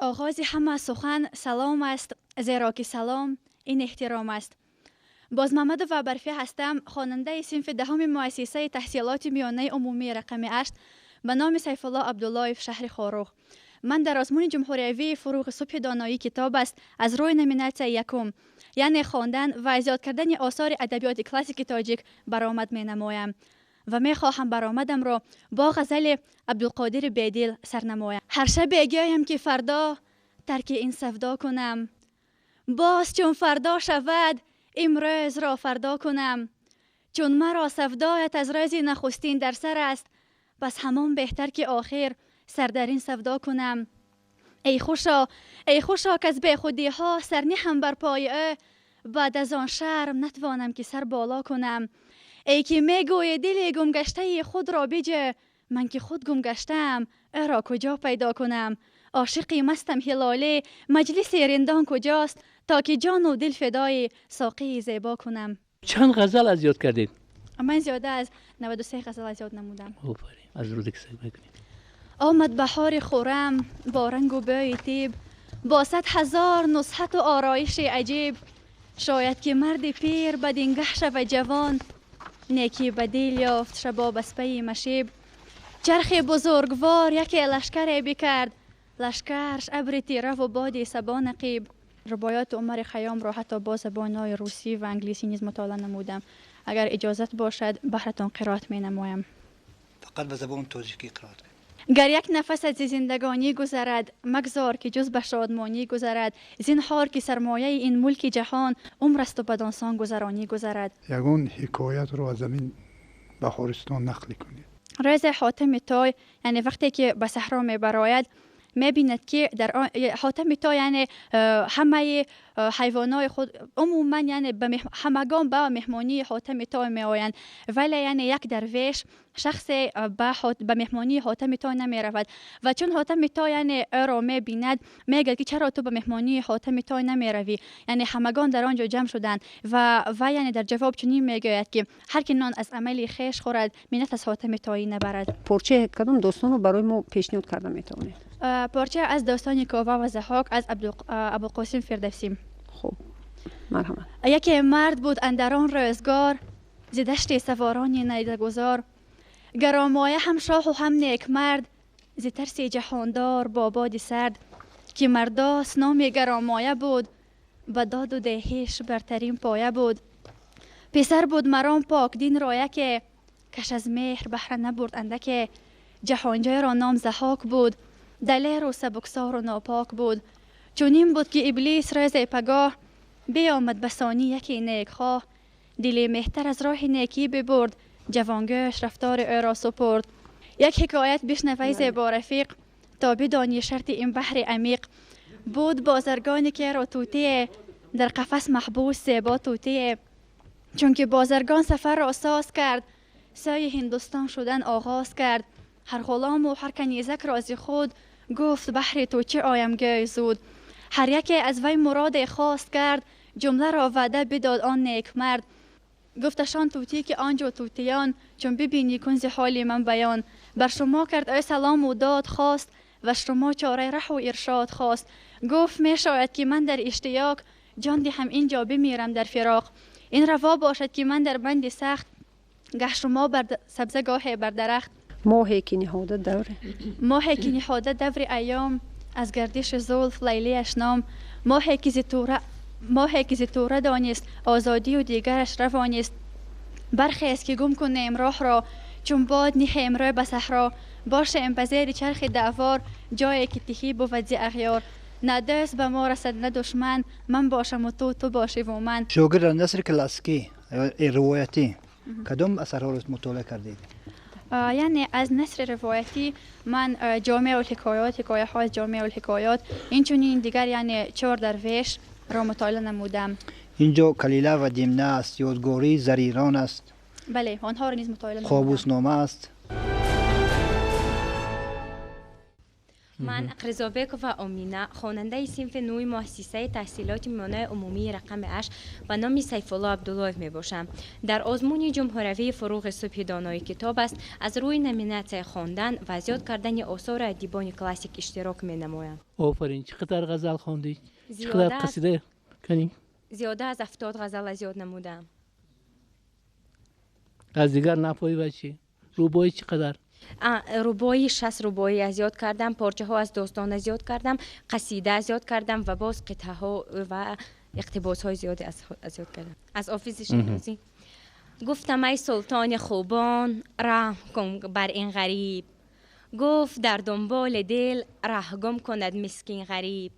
Оғози ҳама сухан салом аст, зеро ки салом ин эҳтиром аст. Бозмамадова Барфия ҳастам, хонандаи синфи 10 муассисаи таҳсилоти миёнаи умумии рақами 8 ба номи Сайфулло Абдуллоев, шаҳри Хоруғ. Ман дар озмуни ҷумҳуриявии «Фуруғи субҳи доноӣ китоб аст» аз рӯи номинатсияи якум, яъне хондан ва зиёд кардани осори адабиёти классики тоҷик, баромад менамоям ва мехоҳам баромадамро бо ғазали Абдулқодири Бедил сарнамоям. Ҳар шабе гӯям, ки фардо тарки ин савдо кунам, боз чун фардо шавад, имрӯзро фардо кунам. Чун маро савдоят аз рӯзи нахустин дар сар аст, пас ҳамон беҳтар, ки охир сар дар ин савдо кунам. Эй хушо, эй хушо, к аз бехудиҳо сар ниҳам бар пои ӯ, баъд аз он шарм натвонам, ки сар боло кунам. Эй ки мегӯӣ: «Дили гумгаштаи худро биҷӯ», ман ки худ гумгаштаам, ӯро куҷо пайдо кунам? Ошиқи мастам ҳилолӣ, маҷлиси риндон куҷост, то ки ҷону дил фидои соқии зебо кунам. Чанд ғазал аз ёд кардед? Ман зиёда аз 93 ғазал аз ёд намудам. Офарин, аз рӯзи саг мекунед. Омад баҳори хуррам бо рангу бӯи тиб, бо 100 000 нузҳату ороиши аҷиб. Шояд ки марди пир бадингаҳ шавад ҷавон, некӣ ба дил ёфт шабоб аз пайи машиб. Чархи бузургвор яке лашкаре бикард, лашкарш абри тираву боди сабо нақиб. Рубоёти Умари Хайёмро ҳатто бо забонҳои русӣ ва англисӣ низ мутолиа намудам. Агар иҷозат бошад, баҳратон қироат менамоям. Фақат ба забони тоҷикӣ қироат кунед. Гар як нафас аз зиндагонӣ гузарад, магзор, ки ҷуз ба шодмонӣ гузарад. Зинҳор, ки сармояи ин мулки ҷаҳон умр асту бадонсон гузаронӣ гузарад. Ягон ҳикоятро аз ҳамин Баҳористон нақл кунед. Рӯзе Ҳотами Той, яъне вақте ки ба саҳро мебарояд, мебинад, ки дар Ҳотами Той, яъне ҳамаи ҳайвонои худ, умуман, яъне ҳамагон ба меҳмонии Ҳотами Той меоянд, вале яъне як дарвеш шахсе ба меҳмонии Ҳотами Той намеравад. Ва чун Ҳотами Той, яъне ӯро мебинад, мегӯяд, ки чаро ту ба меҳмонии Ҳотами Той намеравӣ, яъне ҳамагон дар он ҷо ҷамъ шуданд? Ва вай, яъне дар ҷавоб чунин мегӯяд, ки ҳар ки нон аз амали хеш хӯрад, миннат аз Ҳотами Тоӣ набарад. Порчаи кадом достонро барои мо пешниҳод карда метавонед? Порча аз достони Кова ва Заҳок аз Абулқосим Фирдавсӣ. Хуб, марҳамат. Яке мард буд андар он рӯзгор, зи дашти саворони найзагузор, гаронмоя ҳам шоҳу ҳам некмард, зи тарси ҷаҳондор бо боди сард, ки мардос номи гаронмоя буд, ба доду деҳиш бартарин поя буд. Писар буд марон покдинро яке, каш аз меҳр баҳра набурд андаке. Ҷаҳонҷойро ном Заҳок буд, далеру сабуксору нопок буд. Чунин буд, ки Иблис рӯзе пагоҳ биомад ба сони яке некхоҳ. Дили меҳтар аз роҳи некӣ бибурд, ҷавонгӯш рафтори ӯро супурд. Як ҳикоят бишнавай, зебо рафиқ, то бидонӣ шарти ин баҳри амиқ. Буд бозаргоне, керо тӯтие дар қафас маҳбус, зебо тӯтие. Чунки бозаргон сафарро соз кард, сӯи Ҳиндустон шудан оғоз кард, ҳар ғулому ҳар канизакро зи худ гуфт: «Баҳри ту чӣ оям, гӯй зуд». Ҳар яке аз вай муроде хост кард, ҷумларо ваъда бидод он некмард. Гуфташон тӯтӣ, ки он ҷо тӯтиён, чун бибинӣ, кун зи ҳоли ман баён. Бар шумо кард ӯ салому дод хост ва шумо чораи раҳу иршод хост. Гуфт: «Мешояд, ки ман дар иштиёқ ҷон диҳам, ин ҷо бимирам дар фироқ. Ин раво бошад, ки ман дар банди сахт гаҳ шумо бар сабза, гоҳе бар дарахт». Моҳе ки ниҳода давре. Моҳе ки ниҳода даври айём, аз гардиши зулф Лайлиаш ном. Моҳе ки зи тура донист озодию дигараш равонист. Бархез, ки гум кунем роҳро, чун бод ниҳем рӯ ба саҳро. Бошем ба зери чархи давор, ҷое ки тиҳӣ бувад зи ағёр. На дӯст ба мо расад, на душман, ман бошаму ту, ту бошиву ман. Шогирд, аз насри классикӣ, ривоятӣ кадом асарҳоро мутолиа кардед? Яъне аз насри ривоятӣ ман Ҷомеъулҳикоёт, ҳикояҳо аз Ҷомеъулҳикоёт, инчунин дигар, яъне Чор дарвешро мутолиа намудам. Инҷо Калила ва Димна аст, Ёдгории зарирон аст. Бале, онҳоро низ мутолиа намудам. Қобуснома аст. Ман Қирзобекова Омина, хонандаи синфи нӯҳи муассисаи таҳсилоти миёнаи умумии рақами 8 ба номи Сайфулло Абдуллоев мебошам. Дар озмуни ҷумҳуриявии «Фуруғи субҳи донои китоб аст» аз рӯи номинатсияи хондан ва зиёд кардани осори адибони классик иштирок менамоям. Офарин! Чӣ қадар ғазал хондӣ? Чӣ қадар қасида канӣ? Зиёда аз 70 ғазал аз ёд намудам. Аз дигар нафои ва чӣ? Рубоӣ чӣ қадар? Рубоӣ, 60 рубоӣ аз ёд кардам, порчаҳо аз достон аз ёд кардам, қасида аз ёд кардам ва боз қитъаҳо ва иқтибосҳои зиёде аз ёд кардам. Аз Ҳофизи Шерозӣ. Гуфтам: «Ай султони хубон, раҳм кун бар ин ғариб». Гуфт: «Дар дунболи дил раҳ гум кунад мискин ғариб».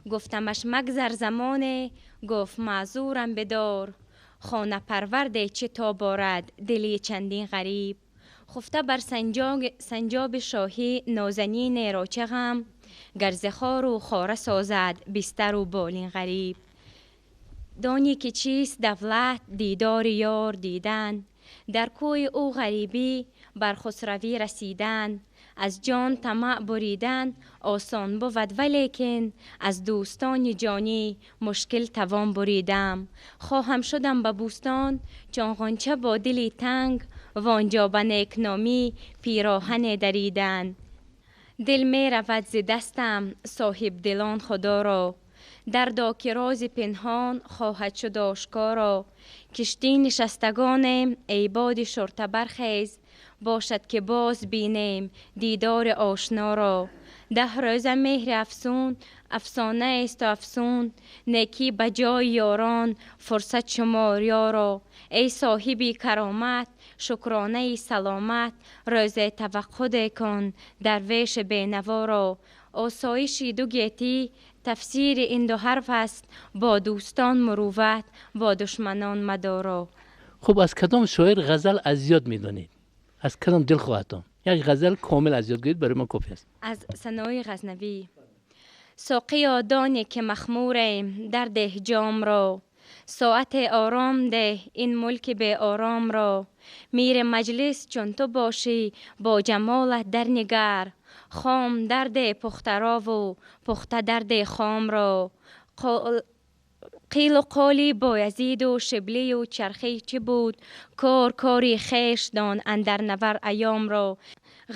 Гуфтамаш: «Магзар замоне». Гуфт: «Маъзурам бидор, хона парварде чӣ тоб орад дили чандин ғариб». Хуфта бар санҷоби шоҳӣ нозанинеро чӣ ғам, гар зи хору хора созад бистару болин ғариб. Донӣ ки чист давлат, дидори ёр дидан, дар кӯи ӯ ғарибӣ бар хусравӣ расидан. Аз ҷон тамаъ буридан осон бувад, валекин аз дӯстони ҷонӣ мушкил тавон буридам. Хоҳам шудам ба бӯстон чун ғунча бо дили танг, вонҷо ба некномӣ пироҳане даридан. Дил меравад зи дастам, соҳибдилон, худоро, дардо ки рози пинҳон хоҳад шуд ошкоро. Киштӣ нишастагонем, эй боди шурта, бархез, бошад ки боз бинем дидори ошноро. 10 рӯза меҳри афсун афсонаесту афсун, некӣ ба ҷои ёрон фурсат шумор ёро. Эй соҳиби каромат, шукронаи саломат, рӯзе таваққуде кун дарвеши бенаворо. Осоиши ду гетӣ тафсири ин ду ҳарф аст: бо дӯстон мурувват, бо душманон мадоро. Хуб, аз кадом шоир ғазал аз ёд медонед? Аз кадом дилхоҳатон як ғазал комил аз ёд гӯед, барои мо кофӣ аст. Аз Санои Ғазнавӣ. Соқиё, доне ки махмурем, дардеҳ ҷомро, соате ором деҳ ин мулки беоромро. Мири маҷлис чун ту бошӣ, бо ҷамолат дар нигар, хом дарде пухтарову пухта дарде хомро. Қилу қоли Боязиду Шиблию Чархӣ чӣ буд, кор кори хеш дон андар навар айёмро.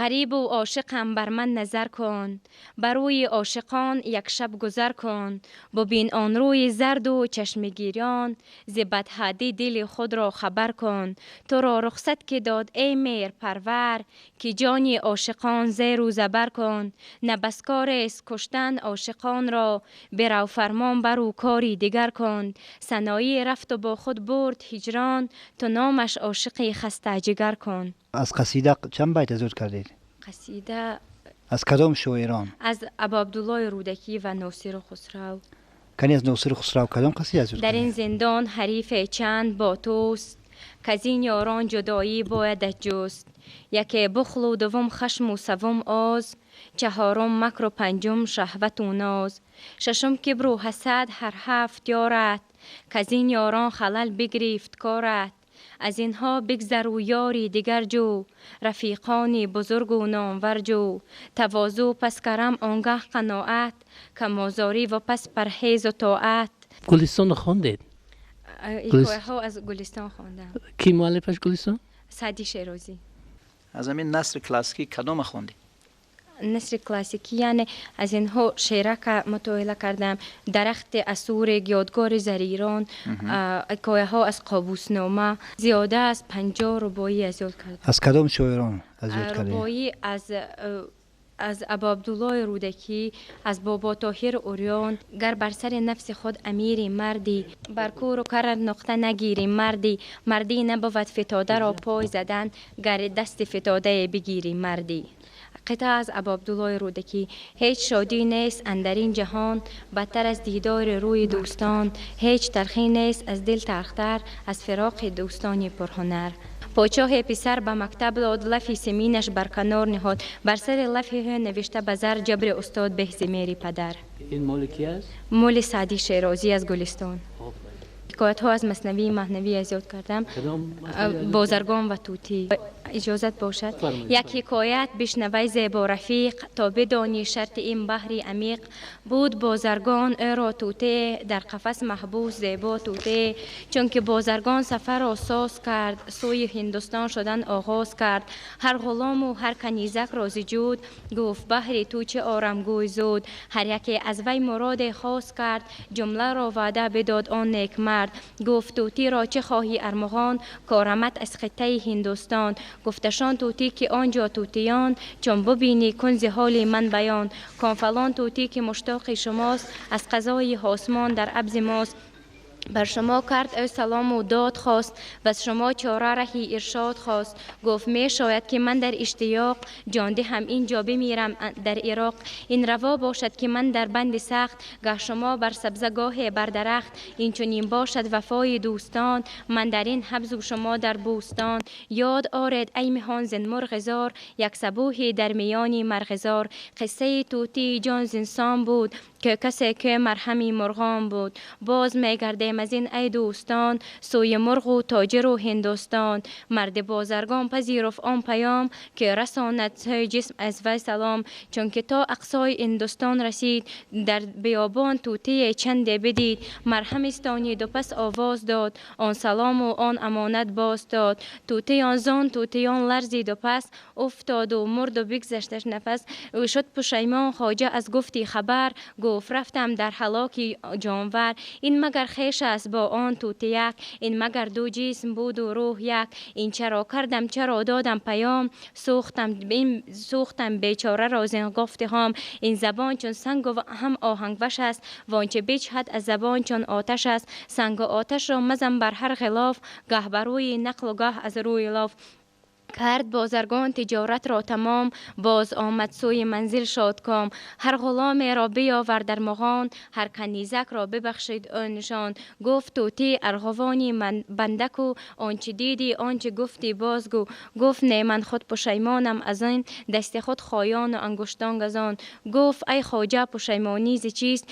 Ғарибу ошиқам, бар ман назар кун, бар рӯи ошиқон як шаб гузар кун. Бубин он рӯи зарду чашми гирён, зи бадҳадӣ дили худро хабар кун. Туро рухсат ки дод, эй меҳрпарвар, ки ҷони ошиқон зеру забар кун? На бас корест куштан ошиқонро, бирав, фармон бару кори дигар кун. Саноӣ рафту бо худ бурд ҳиҷрон, ту номаш ошиқи хастаҷигар кун. Аз қасида чанд байт аз ёд кардед? Қасида. Аз кадом шоирон? Аз Абуабдуллои Рӯдакӣ ва Носиру Хусрав. Кани, аз Носири Хусрав кадом қасида аз ёд? Дар ин зиндон ҳарифе чанд бо туст, каз ин ёрон ҷудоӣ боядат ҷуст. Яке бухлу дуввум хашму саввум оз, чаҳорум макру панҷум шаҳвату ноз, шашум кибру ҳасад ҳар ҳафт ёрат, каз ин ёрон халал бигирифт корат. Аз инҳо бигзару ёри дигар ҷӯ, рафиқони бузургу номвар ҷӯ. Тавозӯ, пас карам, он гаҳ қаноат, камозорӣ ва пас парҳезу тоат. Гулистонро хондед? Ҳикояҳо аз Гулистон хондам. Ки муаллифаш Гулистон? Саъди Шерозӣ. Аз ҳамин насри классикӣ кадома хондӣ? Насри классикӣ, яъне аз инҳо Шерака мутоила кардам, Дарахти асурек, Ёдгори зарирон, ҳикояҳо аз Қобуснома, зиёда аз 50 рубоӣ аз ёд кардам. Аз кадом шоирон аз ёд кардед? Рубоӣ аз Абуабдуллои Рӯдакӣ, аз Бобо Тоҳир Урён. Гар бар сари нафси худ амири мардӣ, бар кӯру карат нуқта нагирӣ мардӣ. Мардӣ набувад фитодаро пой задан, гар дасти фитодае бигирӣ мардӣ. Қитъа аз Абуабдуллои Рӯдакӣ. Ҳеҷ шодӣ нест андар ин ҷаҳон бадтар аз дидори рӯи дӯстон, ҳеҷ талхӣ нест аз дил талхтар аз фироқи дӯстони пурҳунар. Подшоҳе писар ба мактаб дод, лафи семинаш бар канор ниҳод, бар сари лафи ӯ навишта ба зар: «Ҷабри устод беҳ зи мери падар». Ин моли ки аст? Моли Саъди Шерозӣ аз Гулистон. Ҳикоятҳо аз Маснавии Маънавӣ аз ёд кардам. Бозаргон ва тӯтӣ. Иҷозат бошад. Як ҳикоят бишнавай зебо рафиқ, то бидонӣ шарти ин баҳри амиқ. Буд бозаргон ӯро тӯте, дар қафас маҳбус зебо тӯте. Чунки бозаргон сафарро соз кард, сӯи Ҳиндустон шудан оғоз кард. Ҳар ғулому ҳар канизакро зи ҷуд, гуфт баҳри ту чӣ орам гӯй зуд. Ҳар яке аз вай муроде хос кард, ҷумларо ваъда бидод он некмард. Гуфт тӯтиро чӣ хоҳӣ армуғон, корамат аз хиттаи Ҳиндустон. Гуфташон тӯтӣ ки он ҷо тӯтиён, чун бубинӣ кунзи ҳоли ман баён. Кон фалон тӯтӣ ки муштоқи шумост, аз қазои осмон дар абзи мост. Бар шумо кард ӯ салому дод хост, ваз шумо чора раҳи иршод хост. Гуфт мешояд ки ман дар иштиёқ, ҷон диҳам ин ҷо бимирам дар Ироқ. Ин раво бошад ки ман дар банди сахт, гаҳ шумо бар сабза гоҳе бар дарахт. Инчунин бошад вафои дӯстон, ман дар ин ҳабзу шумо дар бӯстон. Ёд оред ай меҳон зин мурғи зор, як сабӯҳи дар миёни марғизор. Қиссаи тӯтии ҷон зинсон буд, ки касе ки марҳами мурғон буд. Боз мегардем аз ин ай дӯстон, сӯи мурғу тоҷиру Ҳиндустон. Марди бозаргон пазируфт он паём, ки расонад сӯи ҷисм аз вай салом. Чунки то ақсои Ҳиндустон расид, дар биёбон тӯтие чанде бидид. Марҳамистониду пас овоз дод, он салому он амонат боз дод. Тӯтиён зон тӯтиён ларзиду пас, уфтоду мурду бигзашташ нафас. Ӯ шуд пушаймон хоҷа аз гуфти хабар, гуфт рафтам дар ҳалоки ҷонвар. Ин магар хеш аст бо он тӯтияк, ин магар ду ҷисм буду рӯҳ як. Ин чаро кардам, чаро додам паём, сӯхтам бечораро зин гуфти ҳом. Ин забон чун сангу ҳам оҳангваш аст, вонче бичҳад аз забон чун оташ аст. Сангу оташро мазан бар ҳар ғилоф, гаҳ ба рӯи нақлу гаҳ аз рӯи лоф. Кард бозаргон тиҷоратро тамом, боз омад сӯи манзил шодком. Ҳар ғуломеро биёвард дар муғон, ҳар канизакро бибахшид ӯ нишон. Гуфт тӯтӣ арғувони бандаку, он чӣ дидӣ он чӣ гуфтӣ бозгӯ. Гуфт не, ман худ пушаймонам аз ин, дасти худ хоёну ангуштон газон. Гуфт ай хоҷа пушаймонӣ зи чист,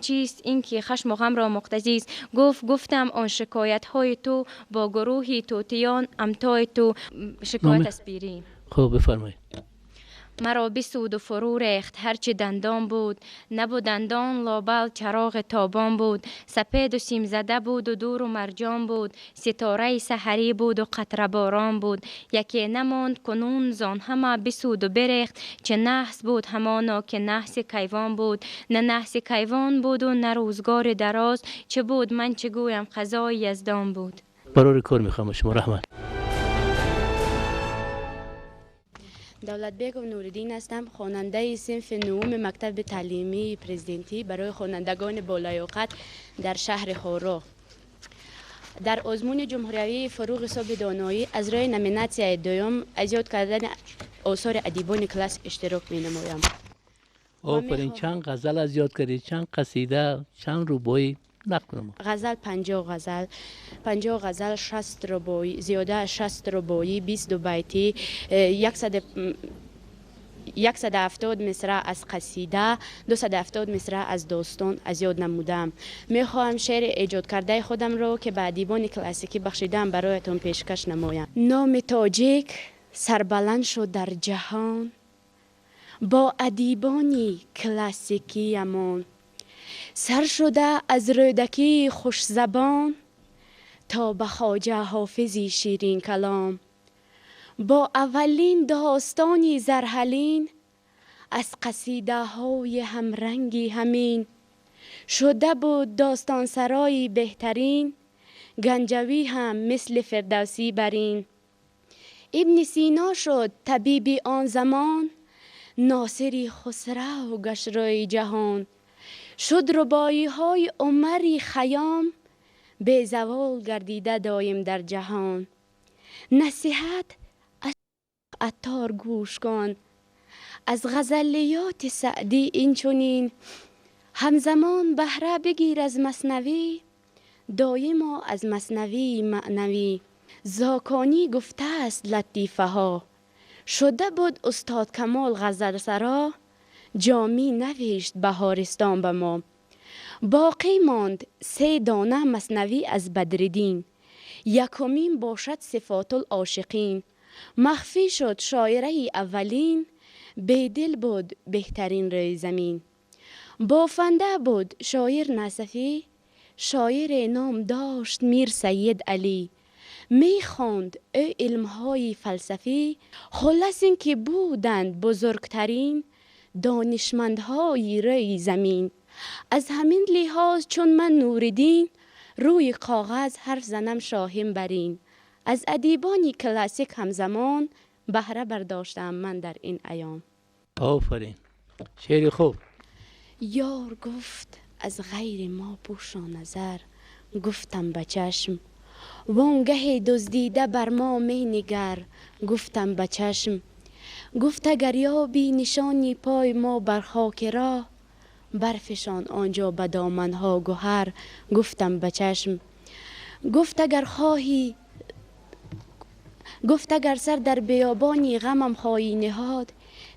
чист ин ки хашму ғамро муқтазист. Гуфт гуфтам он шикоятҳои ту, бо гурӯҳи тӯтиён амтои ту. Шикоят аз пирӣ. Хуб, бифармоед. Маро бисуду фурӯ рехт ҳарчи дандон буд, набуд дандон лобал чароғи тобон буд. Сапеду симзада буду дуру марҷон буд, ситораи саҳарӣ буду қатраборон буд. Яке намонд кунун зон ҳама бисуду бирехт, чӣ наҳс буд ҳамоно ки наҳси кайвон буд. На наҳси кайвон буду на рӯзгори дароз, чӣ буд ман чӣ гӯям қазои яздон буд. Барори кор мехоҳам шумо, раҳмат. Давлатбеков Нуриддин ҳастам, хонандаи синфи нуҳуми мактаби таълимии президентӣ барои хонандагони болаёқат дар шаҳри Хоруғ. Дар озмуни ҷумҳуриявии фуруғи соби доноӣ аз рӯи номинатсияи дуюм аз ёд кардани осори адибони классик иштирок менамоям. Офарин, чанд ғазал аз ёд кардед, чанд қасида, чанд рубоӣ? Нақл кунам. Ғазал 50 ғазал, 50 ғазал, 60 рубоӣ, зиёда аз 60 рубоӣ, 22 байтӣ, 170 мисра аз қасида, 270 мисра аз достон аз ёд намудам. Мехоҳам шеъри эҷодкардаи худамро, ки ба адибони классикӣ бахшидаам, бароятон пешкаш намоям. Номи тоҷик сарбаланд шуд дар ҷаҳон, бо адибони классикиямон. Сар шуда аз рӯдакии хушзабон то ба хоҷа ҳофизи ширинкалом. Бо аввалин достони зарҳалин аз қасидаҳои ҳамранги ҳамин. Шуда буд достонсарои беҳтарин, ганҷавӣ ҳам мисли фирдавсӣ барин. Ибни Сино шуд табиби он замон, носири хусрав гашт рӯи ҷаҳон. Шуд рубоиҳои Умари Хайём, безавол гардида доим дар ҷаҳон. Насиҳат аз Аттор гӯш кун, аз ғазалиёти Саъдӣ инчунин. Ҳамзамон баҳра бигир аз маснавӣ, доимо аз маснавии маънавӣ. Зоконӣ гуфтааст латифаҳо, шуда буд устод Камол ғазалсаро. Ҷомӣ навишт баҳористон ба мо. Боқӣ монд се дона маснавӣ аз Бадриддин. Якумин бошад сифотул ошиқин. Махфӣ шуд шоираи аввалин, бедил буд беҳтарин рӯи замин. Бофанда буд шоир Насафӣ, шоире ном дошт Мир Сайид Алӣ. Мехонд ӯ илмҳои фалсафӣ, хулос ин ки буданд бузургтарин донишмандҳои рӯи замин. Аз ҳамин лиҳоз чун ман Нуриддин, рӯи коғаз ҳарф занам шоҳин барин. Аз адибони классик ҳамзамон баҳра бардоштам ман дар ин айём. Офарин, шеъри хуб. Ёр гуфт аз ғайри мо пӯшо назар, гуфтам ба чашм. Вонгаҳе дуздида бар мо менигар, гуфтам ба чашм. Гуфт агар ёби нишони пой мо бар хоки роҳ, барфишон онҷо ба доманҳо гӯҳар, гуфтам ба чашм. Гуфт агар хоҳӣ, гуфт агар сар дар биёбони ғамам хоҳӣ ниҳод,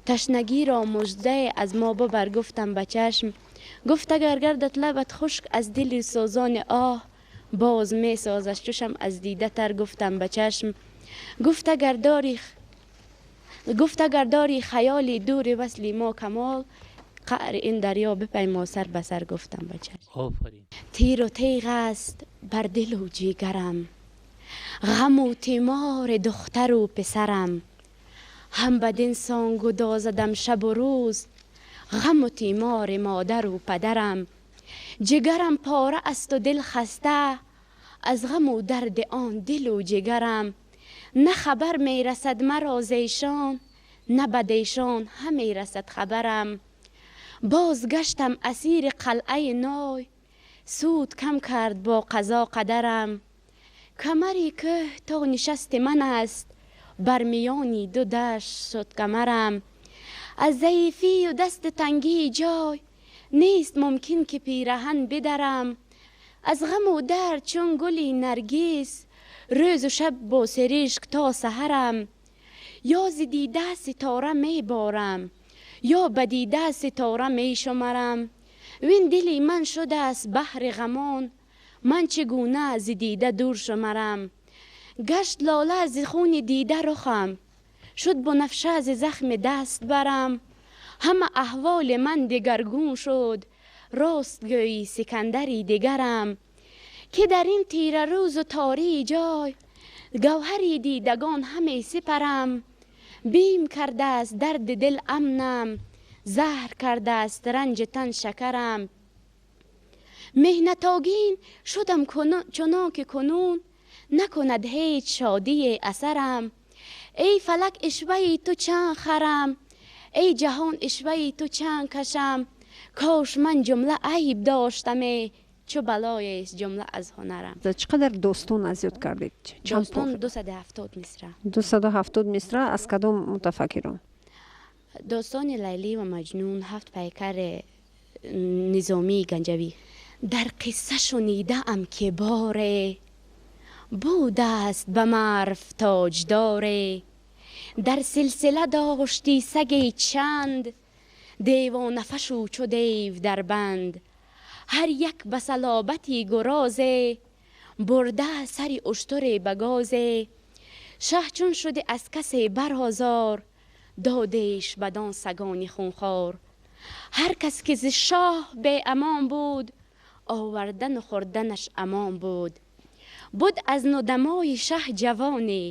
ташнагиро мужда аз мо бибар, гуфтам ба чашм. Гуфт агар гардад лабат хушк аз дили сӯзони оҳ, боз месозад чушам аз дида тар, гуфтам ба чашм. Гуфт агар дорӣ, гуфт агар дорӣ хаёли дури васли мо камол, қаъри ин дарё бипаймо сар ба сар, гуфтам ба чашм. Офарин. Тиру теғ аст бар дилу ҷигарам, ғаму тимори духтару писарам. Ҳам бадин сон гудозадам шабу рӯз, ғаму тимори модару падарам. Ҷигарам пора асту дил хаста, аз ғаму дарди он дилу ҷигарам. На хабар мерасад маро зешон, на бадешон ҳамерасад хабарам. Боз гаштам асири қалъаи ной, суд кам кард бо қазо қадарам. Камари кӯҳ то нишасти ман аст, бар миёни ду дашт шуд камарам. Аз заифию дасти тангии ҷой, нест мумкин ки пираҳан бидарам. Аз ғаму дард чун гули наргис, рӯзу шаб бо сиришк то саҳарам. Ё зи дида ситора меборам, ё ба дида ситора мешумарам. Вин дили ман шудааст баҳри ғамон, ман чӣ гуна зи дида дур шумарам. Гашт лола зи хуни дида рухам, шуд бунафша зи захми даст барам. Ҳама аҳволи ман дигаргун шуд, рост гӯӣ сикандари дигарам. Ки дар ин тира рӯзу тории ҷой, гавҳари дидагон ҳаме сипарам. Бим кардааст дарди дил амнам, заҳр кардааст ранҷи тан шакарам. Меҳнатогин шудам чунон ки кунун, накунад ҳеҷ шодие асарам. Эй фалак ишваи ту чанд харам, эй ҷаҳон ишваи ту чанд кашам. Кош ман ҷумла айб доштаме, чу балоест ҷумла аз ҳунарам. Чӣ қадар достон аз ёд кардед? Достон 270 мисра. 270 мисра аз кадом мутафаккирон? Достони Лайлӣ ва Маҷнун, ҳафт пайкари Низомии Ганҷавӣ. Дар қисса шунидаам ки боре будааст ба Марв тоҷдоре, дар силсила дошти саге чанд, девонафашу чу дев дар банд. Ҳар як ба салобати гурозе, бурда сари уштуре ба гозе. Шаҳ чун шуди аз касе барозор, додеш бадон сагони хунхор. Ҳар кас ки зи шоҳ беамон буд, овардану хӯрданаш амон буд. Буд аз нудамои шаҳ ҷавоне,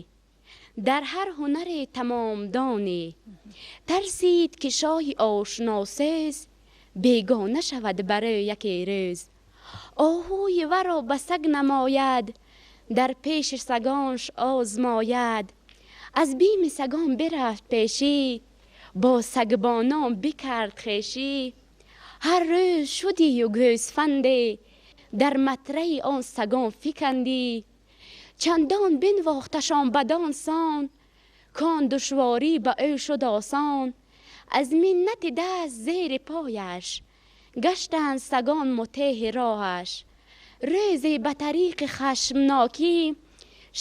дар ҳар ҳунаре тамомдоне. Тарсид ки шоҳи ошносез, бегона шавад барои яке рӯз. Оҳуи варо ба саг намояд, дар пеши сагонш озмояд. Аз бими сагон бирафт пешӣ, бо сагбонон бикард хешӣ. Ҳар рӯз шудию гӯсфанде, дар матраи он сагон фикандӣ. Чандон бинвохташон бадон сон, кон душворӣ ба ӯ шуд осон. Аз миннати даст зери пояш, гаштанд сагон мутеҳи роҳаш. Рӯзе ба тариқи хашмнокӣ,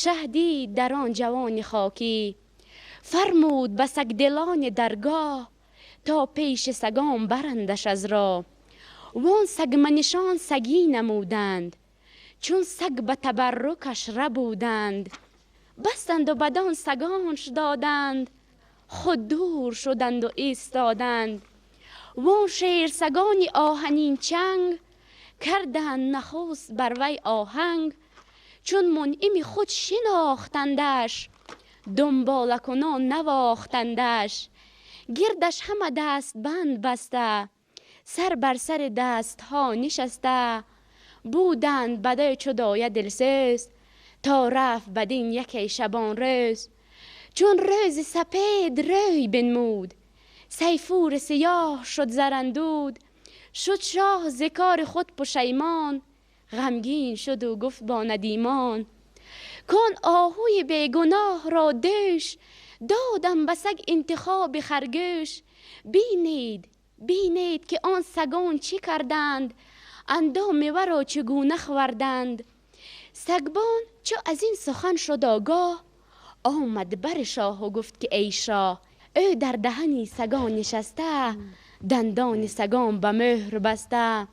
шаҳ дид дар он ҷавони хокӣ. Фармуд ба сагдилони даргоҳ, то пеши сагон барандаш аз роҳ. Вон сагманишон сагӣ намуданд, чун саг ба табаррукаш рабуданд. بستند و بدان سگانش دادند، خود دور شدند و ایستادند. وان شیر سگانی آهنین چنگ، کردند نخست بر وی آهنگ. چون منعم خود شناختندش، دنباله کنان نواختندش. گردش همه دست بند بسته، سر بر سر دست ها نشسته. بودند بده چو دایه دلسوز، تا رفت بدین یکی شبان روز. چون روز سپید روی بنمود، سیفور سیاه شد زرندود. شد شاه ز کار خود پشیمان، غمگین شد و گفت با ندیمان. کان آهوی بیگناه را دوش، دادم به سگ انتخاب خرگوش. بینید بینید که آن سگان چی کردند، اندام ورا چگونه خوردند. سگبان چو از این سخن شد آگاه، آمد بر شاه و گفت که ای شاه. او در دهنی سگان نشسته، دندان سگان به مهر بسته.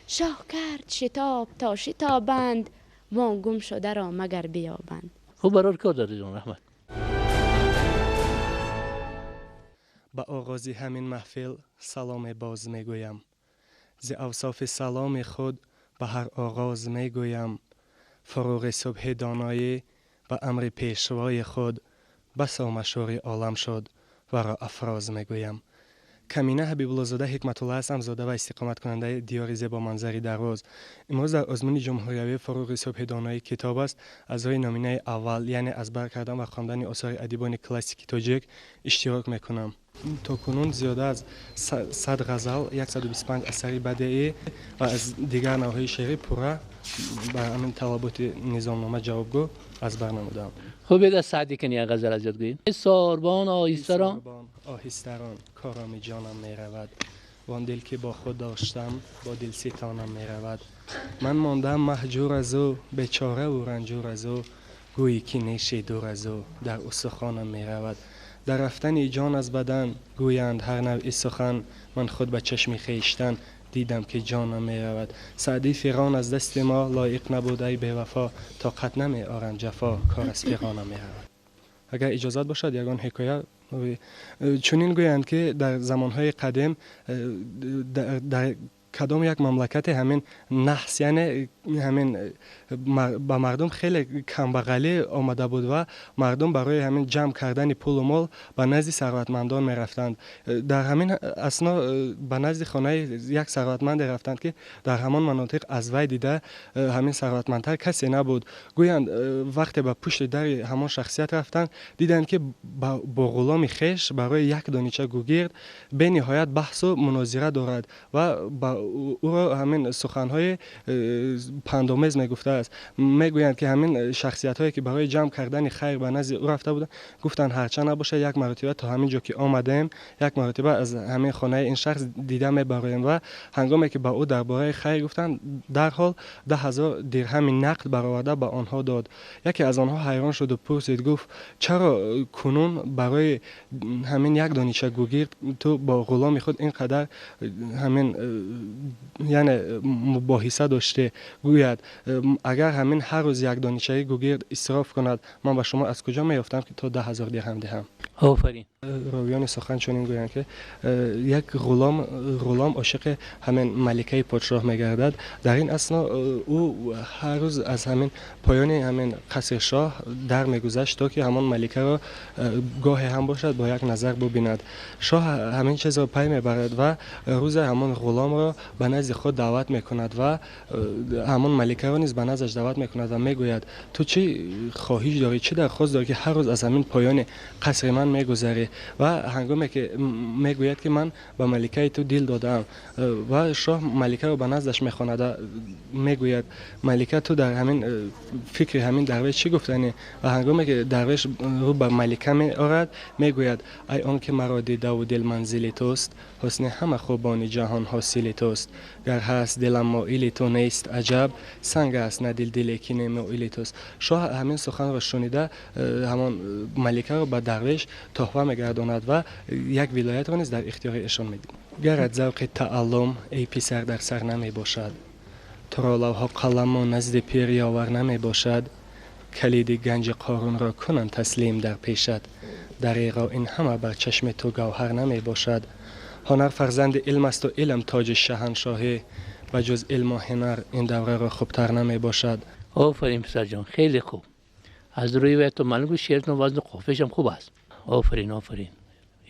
شاه کرد شتاب تا شتابند، وان گم شده را مگر بیابند. خوب برار کار داری جان، رحمت. به آغاز همین محفل سلام باز میگویم، ز اوصاف سلام خود به هر آغاز میگویم. فروغ صبح دانایی به امر پیشوای خود، بسا مشهور عالم شد و را افراز میگویم. камина Ҳабибуллозода Ҳикматулла ҳастам, зода ва истиқоматкунандаи диёри зебоманзари Дарвоз. Имрӯз дар озмуни ҷумҳуриявии фуруғи субҳи доноӣ китоб аст аз рӯи номинаи аввал, яъне аз бар кардан ва хондани осори адибони классики тоҷик иштирок мекунам. То кунун зиёда аз 100 ғазал, 125 асари бадеӣ ва аз дигар навъҳои шеърӣ пурра ба ҳамин талаботи низомнома ҷавобгӯ аз бар намудам. Хуб, аз Саъдӣ кани як ғазал аз ёд гӯед. Сорбон оҳистарон, оҳистарон короми ҷонам меравад, вон дил ки бо худ доштам бо дилситонам меравад. Ман мондам маҳҷур аз ӯ, бечораву ранҷур аз ӯ, гӯӣ ки неши дур аз ӯ дар устухонам меравад. Дар рафтани ҷон аз бадан гӯянд ҳар навъи сухан, ман худ ба чашми хештан дидам ки ҷонам меравад. Саъдӣ фиғон аз дасти мо лоиқ набуд ай бевафо, тоқат намеорам ҷафо кор аз фиғонам меравад. Агар иҷозат бошад ягон ҳикоя. Чунин гӯянд ки дар замонҳои қадим дар кадом як мамлакате ҳамин наҳс, яъне ҳамин ба мардум хеле камбағалӣ омада буд ва мардум барои ҳамин ҷамъ кардани пулу мол ба назди сарватмандон мерафтанд. Дар ҳамин асно ба назди хонаи як сарватманде рафтанд ки дар ҳамон манотиқ аз вай дида ҳамин сарватмандтар касе набуд. Гӯянд вақте ба пушти дари ҳамон шахсият рафтанд, диданд ки бо ғуломи хеш барои як донича гугирд бениҳоят баҳсу мунозира дорад ва ба ӯро ҳамин суханҳои пандомез мегуфтааст. Мегӯянд ки ҳамин шахсиятҳое ки барои ҷамъ кардани хайр ба назди ӯ рафта буданд, гуфтанд ҳарчанд набошад як маротиба то ҳамин ҷо ки омадаем, як маротиба аз ҳамин хонаи ин шахс дида мебароем. Ва ҳангоме ки ба ӯ дар бораи хайр гуфтанд, дарҳол 10,000 дирҳами нақд бароварда ба онҳо дод. Яке аз онҳо ҳайрон шуду пурсид, гуфт чаро кунун барои ҳамин як донича гугирд ту бо ғуломи худ ин қадар ҳамин яъне мубоҳиса доштӣ? Гӯяд агар ҳамин ҳар рӯз як доничаи гугирд исроф кунад, ман ба шумо аз куҷо меёфтам ки то 10,000 дирҳам диҳам? Офарин. Ровиёни сухан чунин гӯянд ки як ғулом ошиқи ҳамин маликаи подшоҳ мегардад. Дар ин асно ӯ ҳар рӯз аз ҳамин поёни ҳамин қасри шоҳ дар мегузашт то ки ҳамон маликаро гоҳе ҳам бошад бо як назар бубинад. Шоҳ ҳамин чизро пай мебарад ва рӯзе ҳамон ғуломро ба назди худ даъват мекунад ва ҳамон маликаро низ ба наздаш даъват мекунад ва мегӯяд ту чӣ хоҳиш дорӣ, чӣ дархост дорӣ ки ҳар рӯз аз ҳамин поёни қасри ман мегузарӣ? Ва ҳангоме ки мегӯяд ки ман ба маликаи ту дил додаам, ва шоҳ маликаро ба наздаш мехонад ва мегӯяд малика ту дар ҳамин фикри ҳамин дарвеш чӣ гуфтанӣ? Ва ҳангоме ки дарвеш рӯ ба малика меорад, мегӯяд ай он ки маро дидаву дил манзили туст, ҳусни ҳама хубони ҷаҳон ҳосили туст, гар ҳаст дилам моили ту нест аҷаб, санг аст на дил диле ки немоили туст. Шоҳ ҳамин суханро шунида ҳамон маликаро ба дарвеш тӯҳфа мегардонад ва як вилоятро низ дар ихтиёри эшон медиҳад. Гарат завқи тааллум эй писар дар сар намебошад, туро лавҳо қаламу назди пир ёвар намебошад, Калиди ганҷи Қорунро кунанд таслим дар пешат, дареғо ин ҳама бар чашми ту гавҳар намебошад. Ҳунар фарзанди илм асту илм тоҷи шаҳаншоҳӣ, ба ҷуз илму ҳунар ин давраро хубтар намебошад. Офарин, писарҷон, хеле хуб. Аз рӯи вай то маълум ки шеъртон вазну қофияш хуб аст. Офарин, офарин.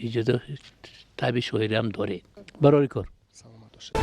Иҷода таби шоирӣ ҳам доред. Барори кор. Саломат бошед.